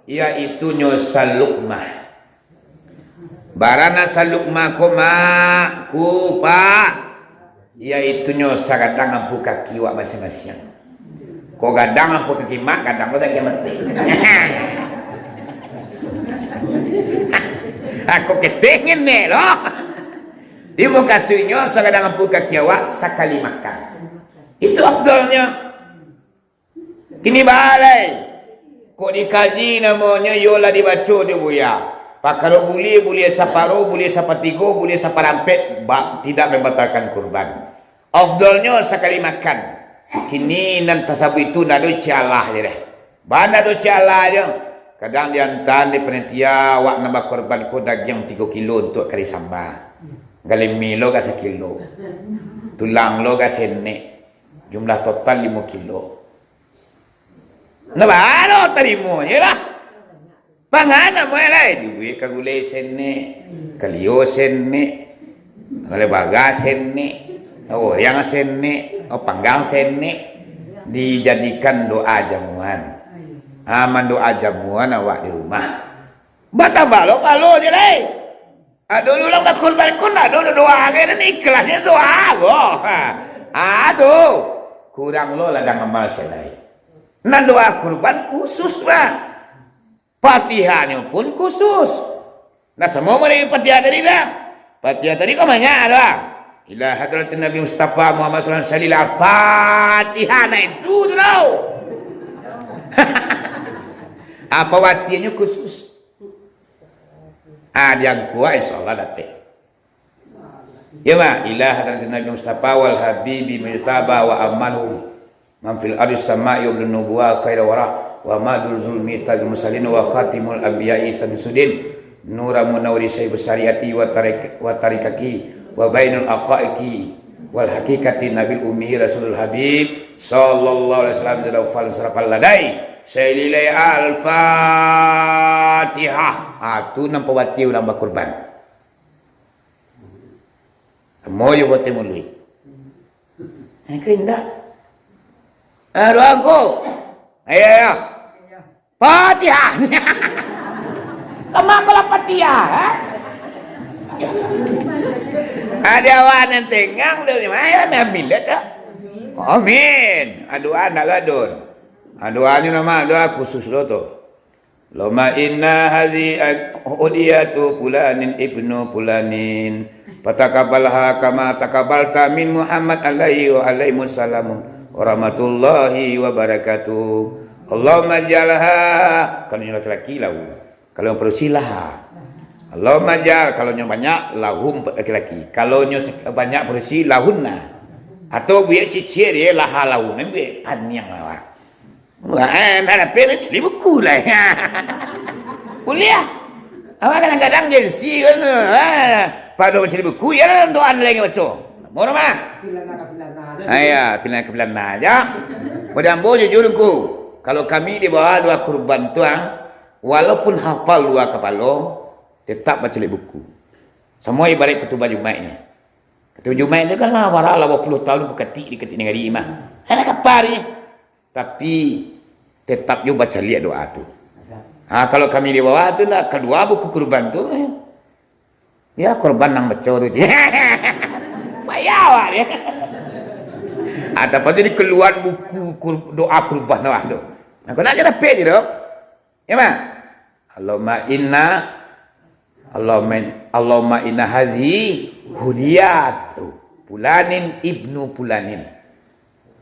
yaitunyo salukmah. Bara nan salukmah ko, Mak, ku, Pak, yaitunyo sagadang ampu kaki awak masiang-masiang. Ko gadang ampu kaki, Mak, gadang ko dagiang mati. Ako keteh ngenek lo. Di mukasuiknyo sagadang ampu kaki awak sakali makan. Itu afdalnyo. Kini balai. Kok dikaji namonyo, iyo lah dibaco dek buya. Pakaro buliah, buliah saparo, buliah sapatigo, buliah saparampek, ba-, tidak membatalkan kurban. Afdalnyo sakali makan. Kini nan tasabuik itu ndak ado cialah je deh. Bana ado cialah je. Kadang diantaan dek panitia, awak nan bakurban ko dagiang tigo kilo untuak kari samba. Galemi lo agak sakilo. Tulang lo agak senek. Jumlah total limo kilo. Nah, baru tarimo je lah. Pangan amuah lai, duit ka gulai senek, kalio senek, gulai baga senek, oriang senek, panggang senek, dijadikan doa jamuan. Ah, mandoa jamuan awak di rumah. Batambah lo palo je lai. Ado urang bakurban ko ndak ado doa, kan ikhlasnyo doa, boh. Ha. Ado. Kurang lo ladang amal se lai. Nan doa kurban khusus, bah. Fatihahnyo pun khusus. Nah, samo model Fatihah tadi dah. Fatihah tadi ko banyak dah. Ila hadratin Nabi Mustafa Muhammad sallallahu alaihi wasallam. Fatihah nah itu tu tau. Apa watihnyo khusus? Ah, diangkuak, insyaallah dapek. Ya, Mak. Ila hadratin Nabi Mustafa wal habibi mujtaba wa amanhu man fil ardi sama'i wa bin nubuwa khaira wara wa madul zulmi tajul musalin wa khatimul anbiya'i samsuddin nura munawwiri syaibu syariati wa tarik-, wa tarikaki wa bainul aqaiki wal haqiqati nabil ummi rasulul habib sallallahu alaihi wasallam jadau fal sarafal ladai saililai al-fatihah. Ah, tu nan pawati urang bakurban. Samo jo bateh muluik. Engka indak. Ah, doa ko. Ayo, ayo. Fatihah. Kama ko lah Fatihah, ha? Ada awak nan tengang tu, ayo, ambil tu. Amin. Ah, doa ndak lah, Don. Ah, doanyo nama doa khusus lo tu. Allahumma inna hazi hudiyatu fulanin ibnu fulanin. Fataqabbalha kama taqabbalta min Muhammad alaihi wa alaihi wasallam wa rahmatullahi wa barakatuh. Allahumma jalha, kalau nyo laki-laki lahu. Kalau nyo padusi laha. Allahumma jal, kalau nyo banyak lahum laki-laki. Kalau nyo sek-, banyak padusi lahunna. Atau buek cicir ye laha lahun, buek paniang awak. Wah, eh, ndak dapek lah, cari buku lah. Kuliah. Awak kadang-kadang gengsi kan. Ah, pado cari buku, ya lah, doa lagi baco. Moro mah. Ah, ya, pilihan ke pilihan aja. Mudah ambo jujur ku. Kalau kami di bawah doa kurban tu, ah, walaupun hafal dua kapalo, tetap baco buku. Samo ibarat khutubah Jumaiknyo. Khutubah Jumaik tu kan lah, bara lapan puluh tahun bakatik di katik nagari mah. Anak kapal ni. Tapi, tetap jo bacaliak doa tu. Ha, kalau kami di bawah tu, ndak kalua buku kurban tu, eh. Ya, kurban nan baco tu, cik. Payah awak dia. Ha, tapi tu dikaluan buku kur-, doa kurban awak tu. Nah, kau nak je dapek je tu. Ya, Mak? Allahumma inna, Allahumma in-, Allahumma inna hazihi hudiyatu fulanin ibnu fulanin.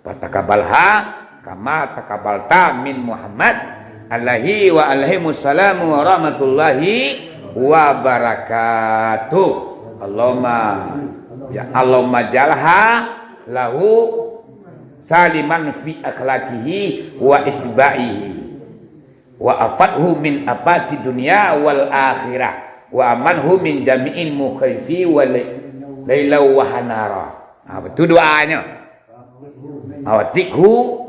Fataqabbalha kama taqabbalta min Muhammad alaihi wa alaihi wasallam wa rahmatullahi wa barakatuh. Allahumma, ya, Allahumma jalha lahu saliman fi akhlaqihi wa isba'ihi. Wa afathu min afati dunya wal akhirah, wa amanhu min jami'il mukhaifi wa lai-, lailau wa hanara. Ha, betul doanya. Awatikhu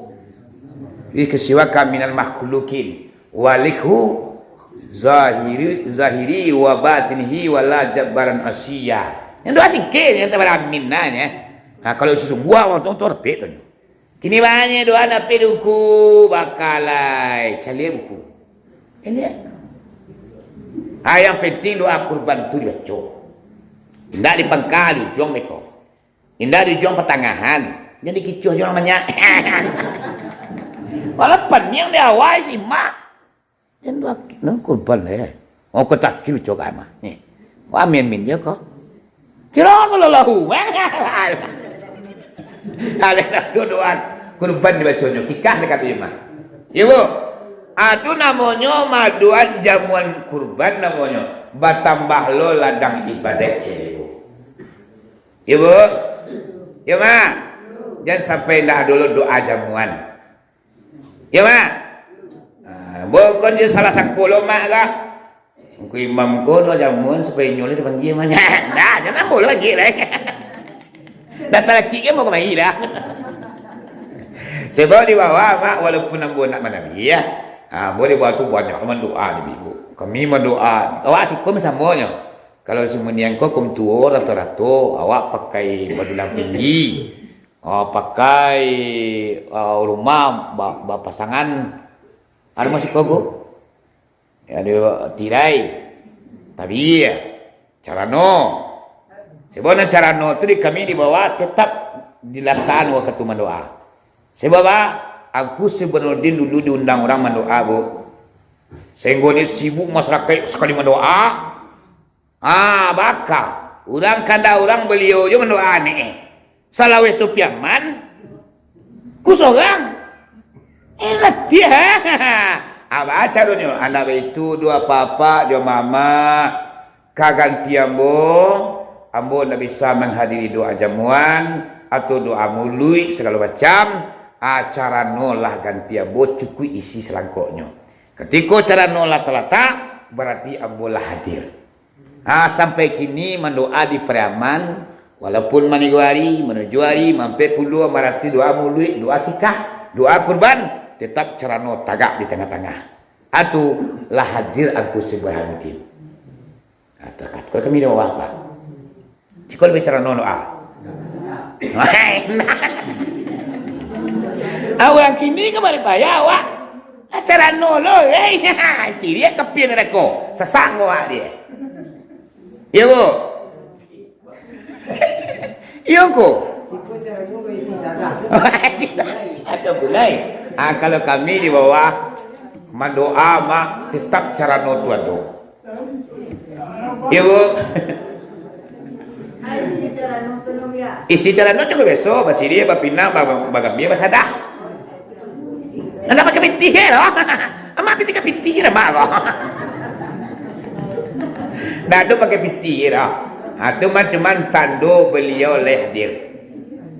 fi kesiwaka minal makhlukin, walikhu zahiri, zahiri wa batinihi wa la jabbaran asyiya. Yang doa singkir, yang tak beramin lah, ya. Ha, kalau sesungguh Allah tu, tu repit tu. Kini banyak doa napi duku bakalai. Caliak buku. Caliak. Ah, yang penting doa kurban tu dibaco. Indak di pangka, di ujuang beko. Indak di ujuang patangahan. Jan dikicuah jo urang banyak. Walau paniang di awai simak. Jan doa, nan kurban deh. Oh, ko takil cok ai mah. Ni. Ko amin-amin je ko. Kiro ko lalahu. Aleh tu doa kurban dibaconyo. Kikah dekat tu mah. Iyo, Bu. Ah, tu namonyo maduan jamuan kurban namonyo. Batambah lo ladang ibadat cek, Bu. Iyo, Bu. Iyo, Mak. Jan sampai indak ado lo doa jamuan. Iyo, Mak. Ah, bukan je salah sangko lo, Mak, kah? Engku imam ko doa jamuan supaya inyo lai dipanggia, Mak. Dah, jan ambo lagi lai. Dah talakik kan mau kemari dah. Sebab di bawah, Mak, walaupun ambo nak manabiah, ah, ambo di bawah tu banyak mandoa di ibu. Kami mandoa. Awak siko samonyo. Kalau simuniang ko kaum tuo rato-rato, awak pakai badulang tinggi. Oh, pakai, ah, rumah ba-, bapasangan. Ado masih kogo? Ya, ado tirai. Tabiah. Carano. Sebab nan carano tu di kami di bawah tetap dilataan wakatu mandoa. Sebab, ah, Angku Burhanuddin dulu diundang urang mandoa, Bu. Sahinggo ni sibuk masyarakaik sakali mandoa. Ah, baka. Urang kandak urang baliau jo mandoa ni. Salaweh tu piaman. Ku sorang. Enak dia. Ah, baco donyo. Anak baitu, doa papa, doa mama. Ka ganti ambo, ambo ndak bisa manghadiri doa jamuan, atau doa muluik, sagalo macam. Ah, carano lah ganti ambo, cukuik isi salangkoknyo. Katiko carano lah talatak, barati ambo lah hadir. Ha, sampai kini mandoa di Pariaman, walaupun manigo ari, manuju ari, mampek puluah, marati doa muluik, doa kikah, doa kurban, tetap carano tagak di tangah-tangah. Atu lah hadir Angku Burhanuddin. Ha, takat. Kalau kami doa apa? Ciko lebih carano doa. Ah, urang kini ka mari payah awak. Ah, carano lo, eh. Siriak kapia narako. Sasak ko awak dia. Iyo, Bu. Iyo, ko. Ado pulai. Ah, kalau kami di bawah mandoa, Mak, tetap carano tu ado. Iyo, Bu. Isi carano cukuik biaso, basiriah, bapinang, ba-, bagambia, basadah. Ndak pakai pitih doh. Amak pitih ka pitih dah, Mak, ko. Ndak ado pakai pitih doh. Ha, tu mah cuman tando baliau lai hadir.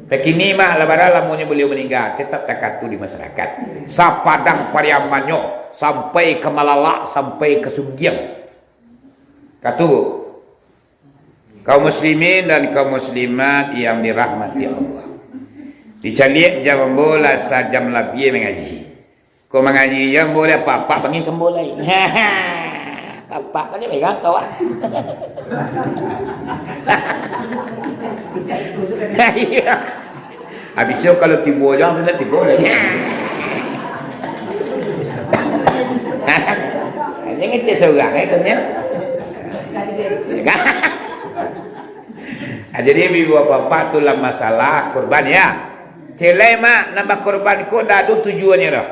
Kini, Mak, lah bara lamonyo baliau maningga, tetap takatu di masyarakat. Sapadang Pariamannyo, sampai ka Malalak, sampai ka Sunggiang. Katu, kaum muslimin dan kaum muslimat yang dirahmati Allah. Dicaliak jam ambo lah sajam labiah mangaji. Ko mangaji jam ambo lah, apak-apak panggil ka ambo lai. Apak kan dia pegang kawan. Iya. Habis tu kalau tibo jam tu dah tibo lai. Jangan cek seorang, eh, katanya. Ah, jadi, ibu bapak tu lah masalah kurban, ya. Celai, Mak, nambah kurban ko ndak ado tujuannyo doh.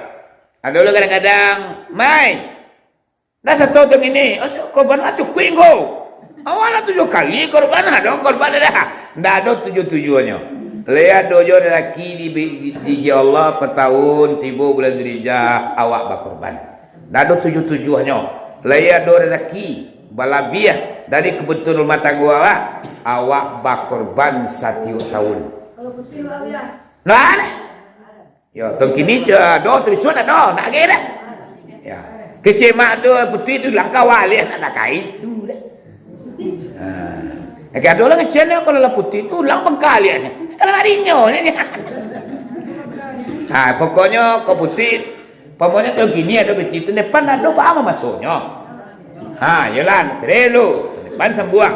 Ado lo kadang-kadang, "Mai, dah sato tu ngini, oh, kurban lah cukuik ko. Awak lah tujuah kali kurban, ado kurban dah." Ndak ado tujuah-tujuannyo. Lai ado jo rezeki di, di, di Allah patahun tibo bulan Zulhijjah, awak bakurban. Ndak ado tujuah-tujuahnyo. Lai ado rezeki balabiah dari kabutuhan rumah tanggo awak, awak bakurban satiok tahun. Nah, yo, tahun kini cak ado, tu isuak ado, nak agai dah. Ya. Kecil mak tu putih tu langkah waliah nak dakai tu dah. Ha. Oke, ado lah ngecen kalau lah putih tu ulang pangkalian. Kalau hari nyo nya. Ha, pokoknyo ko putih, pokoknyo tahun kini ado putih tu depan ado ba masonyo. Ha, yolan, terelu, depan sambuang.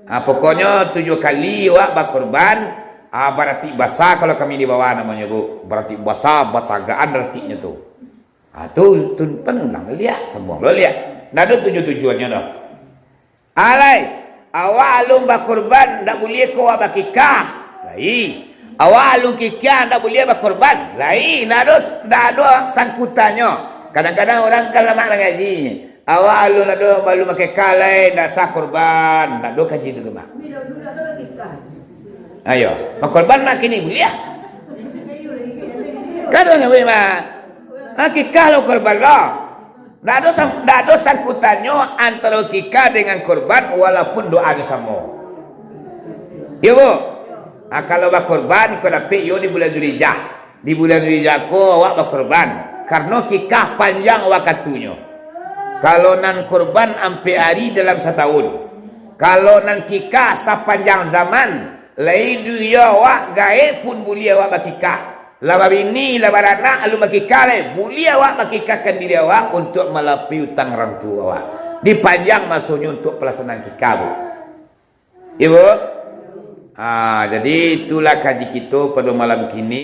Ha, pokoknyo tujuah kali awak bakurban, Ah, baratik basa kalau kami di bawah namonyo, Bu. Baratik basa, batagaan ratiknyo tu. Ah, tu, tu, kan urang liak, sambuang lo liak. Ndak ado tujuan-tujuannyo doh. Alai, awak alun bakurban, ndak buliah ko awak bakikah. Lai. Awak alun kikah, ndak buliah bakurban. Lai, ndak ado, ndak ado sangkutannyo. Kadang-kadang urang kan lamak mangaji. Awak alun ado, alun bakikah lai, ndak sah kurban. Ndak ado kaji tu, Mak. Ayo, bakurban mak kini buliah. Kadang nyo, Mak. Ha, kikah lo kurban lo. Ndak ado sang-, ndak ado sangkutannyo antaro kikah dengan kurban, walaupun doanyo samo. Iyo, Bu? Ha, kalau bakurban, ko dapek iyo di bulan Zulhijjah. Di bulan Zulhijjah ko awak bakurban, karano kikah panjang wakatunyo. Kalau nan kurban ampek ari dalam satahun. Kalau nan kikah sapanjang zaman, lai duyo awak gaek pun buliah awak bakikah. Lah babini, lah baranak, alun bakikah lai, buliah awak bakikahkan diri awak untuak malapui utang urang tuo awak. Dipanjang masonyo untuak palaksanaan kikah, Bu. Iyo, Bu? Ah, jadi itulah kaji kito pado malam kini.